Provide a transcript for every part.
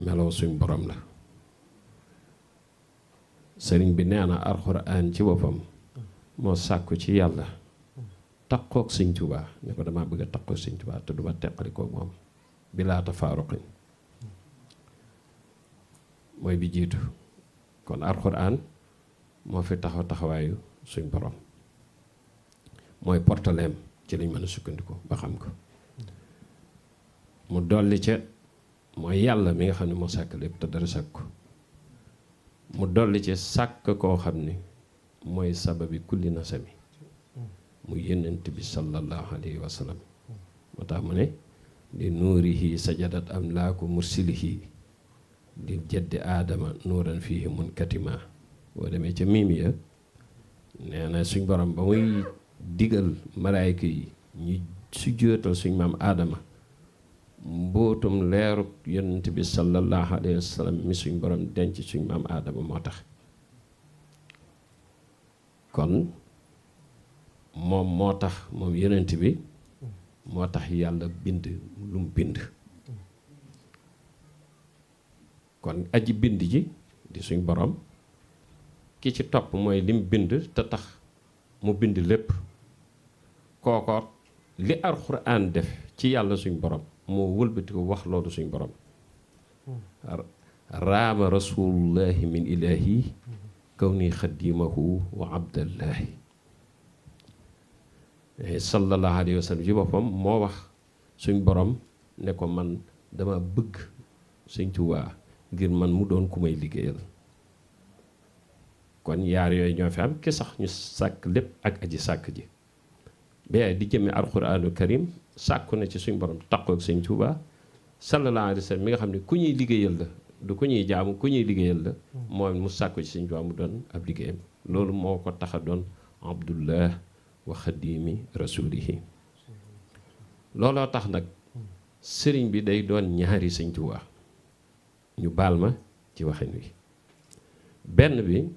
meloo suñ borom la sëriñ bi nee na alxuraan ci boppam moo sàkku ci yàlla takkook sëñ Tuubaa ne ko damaa bëgg a takkook sëñ Tuubaa te duma teqalikoo moom bi laa tafaaruqin mooy bi jiitu kon alxuraan moo fi taxawaayu suñ borom mooy portaleem ci lañ mën a sukkandiku ba xam ko mu dolli ca mooy yàlla mi nga xam ne moo sàkk lépp te dara sàkk ko mu dolli ci sàkk koo xam ni mooy sababi kulli nasami mu yonent bi sallallahu alayhi wa sallam moo tax mu ne li nuurihi sajadat amlaaku mursilihi di jaddi aadama nuuran fiihi munkatima boo demee ca miim ya nee na suñ borom ba muy digal malaayka yi ñu sujjóotal suñ maam aadama mbootum leeruk yonent bi sallallahu alayhi wa sallam mi suñ borom denc suñ maam aadama moo tax kon moom moo tax moom yonent bi moo tax yàlla bind lu mu bind kon aji bind ji di suñ borom ki ci topp mooy lim bind te tax mu bind lépp kookoot li alxuraan def ci yàlla suñ borom moo wëlbati ko wax loolu suñ borom raama rasulullahi min ilahi kaw ni xadimahu wa abdallahi sallallahu alayhi wa sallam ci boppam moo wax suñ borom ne ko man dama bëgg Sëñ Tuubaa ngir man mu doon ku may liggéeyal kon yaar yooyu ñoo fi am ki sax ñu sàkk lépp ak aji sàkk ji bee di jëmme alxuraanu karim sàkku na ci suñ borom taqoo ak Sëñ Tuubaa sallallahu alayhi wa sallam mi nga xam ne ku ñuy liggéeyal la du ku ñuy jaamu ku ñuy liggéeyal la moom mu sàkku ci Sëñ Tuubaa mu doon ab liggéeyam loolu moo ko tax a doon abdullah wa xadimi rasulihi looloo tax nag sëriñ bi day doon ñaari Sëñ Tuubaa ñu baal ma ci waxin wi benn bi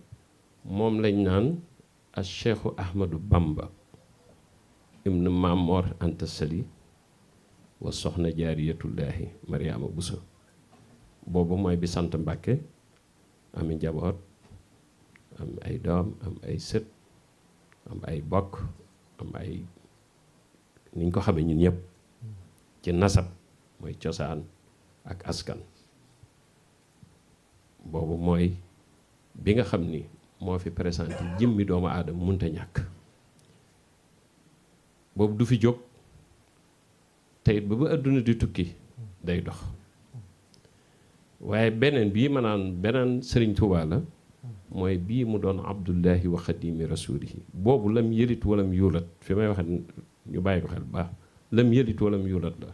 moom lañ naan a cheikhu ahmadu bamba ibnu Mamor Anta Sali wa soxna jaariyatullaahi mariama buso boobu mooy bi sant Mbàkke ami njaboot am ay doom am ay sët am ay bokk am ay niñ ko xamee ñun ñëpp ci nasab mooy cosaan ak askan boobu mooy bi nga xam ni moo fi présenté jëmmi doomu aadama munta ñàkk boobu du fi jóg teyit ba àdduna di tukki day dox waaye beneen bii ma naan beneen Sëriñ Tuubaa la mooy bii mu doon abdullahi wa xadimi rasulihi boobu lam yëlit walam yuulat fi may waxe ñu bàyyi ko xel baax lam yëlit walam yuulat la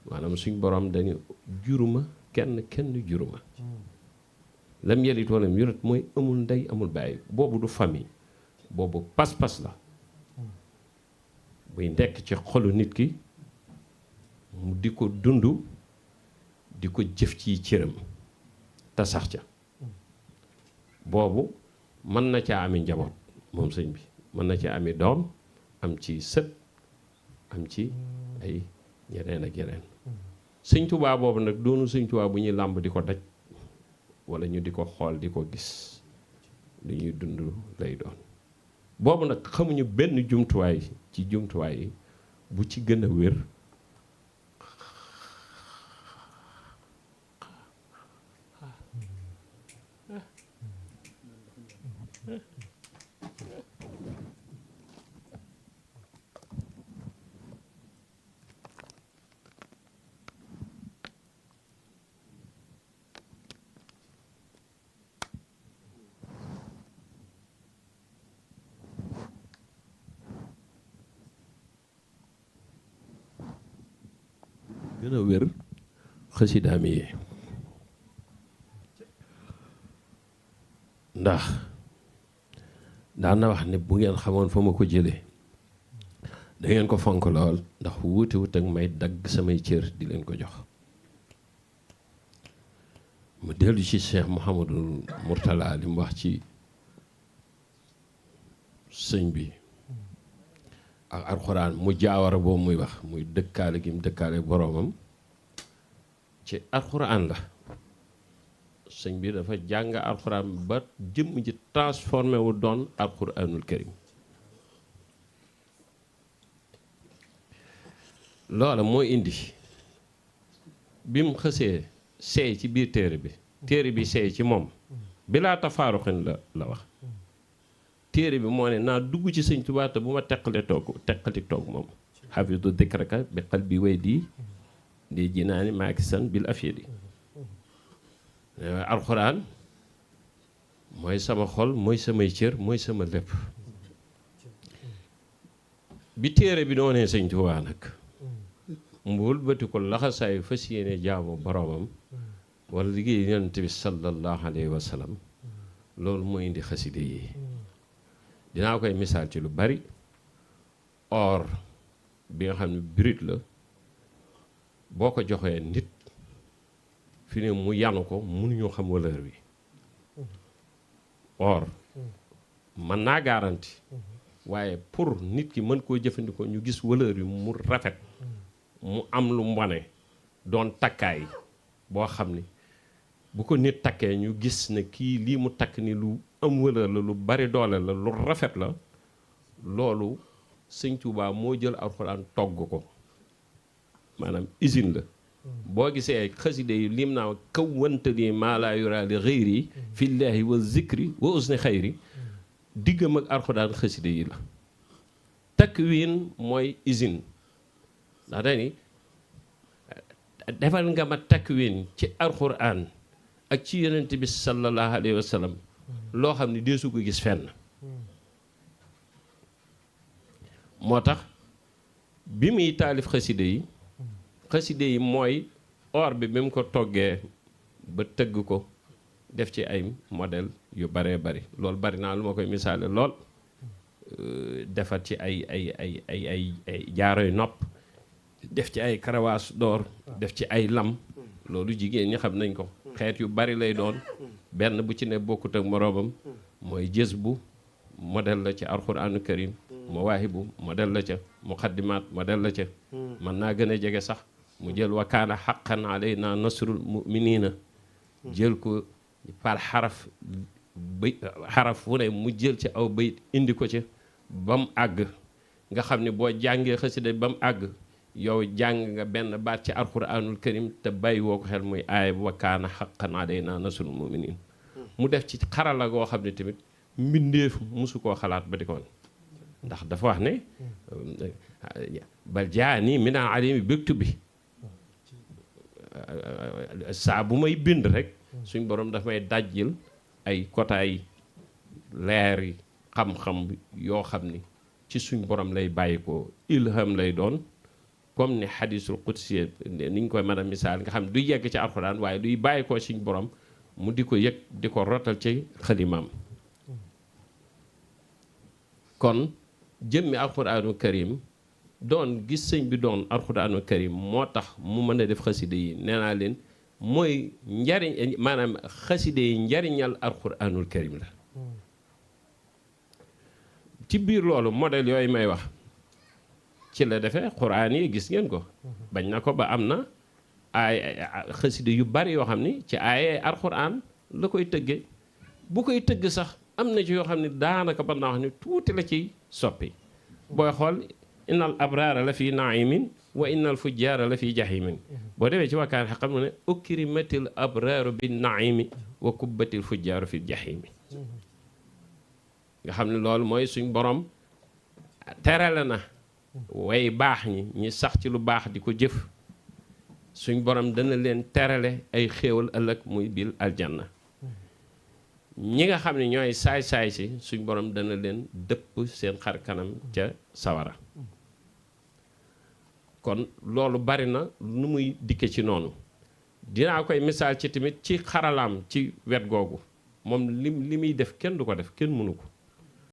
maanaam suñ borom dañu juruma kenn juruma lam yëlit walam yuulat mooy amul ndey amul bàyyi boobu du famille boobu pas-pas la buy nekk ci xolu nit ki mu di ko dund di ko jëf ci cëram te sax ca boobu mën na caa ami njaboot moom sëñ bi mën na caa ami doom am ci sët am ci ay ñeneen ak yeneen Sëñ Tuubaa boobu nag doonu Sëñ Tuubaa bu ñuy làmb di ko daj wala ñu di ko xool di ko gis li ñuy dund lay doon boobu nag xamuñu benn jumtuwaay ci jumtuwaay yi bu ci gën a wér gën a wér xasidaam yi ndax daan na wax ne bu ngeen xamoon fa ma ko jëlee da ngeen ko fonk lool ndax wuute wut ak may dagg samay cër di leen ko jox mu dellu ci Cheikh Mouhamadul Mourtala li mu wax ci sëñ bi ak alxuraan mu jaawara boobu muy wax muy dëkkaale gi mu dëkkaale boroomam ci alxuraan la sëñ bi dafa jàng alxuraan ba jëmm ji transformé wu doon alxuraanul karim loola mooy indi bi mu xësee seey ci biir téere bi seey ci moom bilaa tafaaruxin la wax téere bi moo ne naa dugg ci sëñ Tuubaa te bu ma teqali toog moom xafidu dikraka bi xal bi way di jinaani maakisan bil afyadi alxuraan mooy sama xol mooy samay cër mooy sama lépp bi téere bi doonee sëñ Tuubaa nag mu wëlbati ko laxasaayu fas yéene jaamu boroomam wala liggéey yonent bi sallallahu alayhi wa sallam loolu mooy indi xaside yi dinaa koy misaal ci lu bari or bi nga xam ne brut la boo ko joxee nit fi ne mu yanu ko mënuñoo xam valeur bi or mën naa garanti waaye pour nit ki mën koo jëfandikoo ñu gis valeur bi mu rafet mu am lu mu wane doon takkaay boo xam ni bu ko nit takkee ñu gis ne kii lii mu takk ni lu am valeur la lu bari doole la lu rafet la loolu sëñ Tuubaa moo jël alxuraan togg ko maanaam usine la boo gisee xaside yi lim naa kaw wantali maa laa yuraa li xëyri fillaahi wa zikri wa usni xayri diggam ak alxuraan xaside yi la takwin mooy usine ndax dani defal nga ma takwin ci alxuraan ak ci yonent bi sallallahu alayhi wa sallam loo xam ne deesu ko gis fenn moo tax bi muy taalif xaside yi mooy or bi mu ko toggee ba tëgg ko def ci ay modèle yu baree bari loolu bari naa lu ma koy misaale lool defar ci ay jaaroy nopp def ci ay karawaas d'or def ci ay lam loolu jigéen ñi xam nañ ko xeet yu bari lay doon benn bu ci ne bokkut ak moroomam mooy jës bu modèle la ci alxuraanu karim mawaahibu modèle la ca muqaddimaat modèle la ca mën naa gën a jege sax mu jël wa kaana haqqan alaynaa nasrul mu'miniina jël ko par xaraf fu ne mu jël ci aw bayit indi ko ci ba mu àgg nga xam ne boo jàngee xasida ba mu àgg yow jàng nga benn baat ci alxuraanul karim te bàyyi woo ko xel muy aaya wa kaana haqqan alaynaa nasrul mu'miniin mu def ci xarala goo xam ne tamit mbindeef mosu koo xalaat ba di ko woon ndax dafa wax ne bal jaani minal alimi bégtu bi saa bu may bind rek suñ borom dafa may dajjil ay kotaay leer yi xam-xam yoo xam ni ci suñ borom lay bàyyi ko ilham lay doon comme ni xadisul qudsi niñ koy mën a misaal nga xam du yegg ci alxuraan waaye duy bàyyi ko suñ borom mu di ko yëg di ko rotal ci xalimaam kon jëmmi alxuraanu karim doon gis sëñ bi doon alxuraanu karim moo tax mu mën a def xaside yi nee naa leen mooy njariñ maanaam xaside yi njariñal alxuraanul karim la ci biir loolu modèle yooyu may wax ci la defee xuraan yi gis ngeen ko bañ na ko ba am na ay xaside yu bari yoo xam ni ci ay alxuraan la koy tëgge bu koy tëgg sax am na ci yoo xam ne daanaka ba naa wax ni tuuti la ciy soppi booy xool innal abraara la fi naimin wa innal fujjaara la fi jahimin boo demee ci wakkaan xaqam mu ne ukrimatil abraaru bi naimi wa kubbatil fujjaaru fi jahimi nga xam ne loolu mooy suñ borom terale na way baax ñi sax ci lu baax di ko jëf suñ borom dana leen terale ay xéewal ëllëg muy bil aljanna ñi nga xam ne ñooy saay-saay si suñ borom dana leen dëpp seen xar kanam ca sawara kon loolu bari na nu muy dikke ci noonu dinaa koy misaal ci tamit ci xaralaam ci wet googu moom li muy def kenn du ko def kenn mënu ko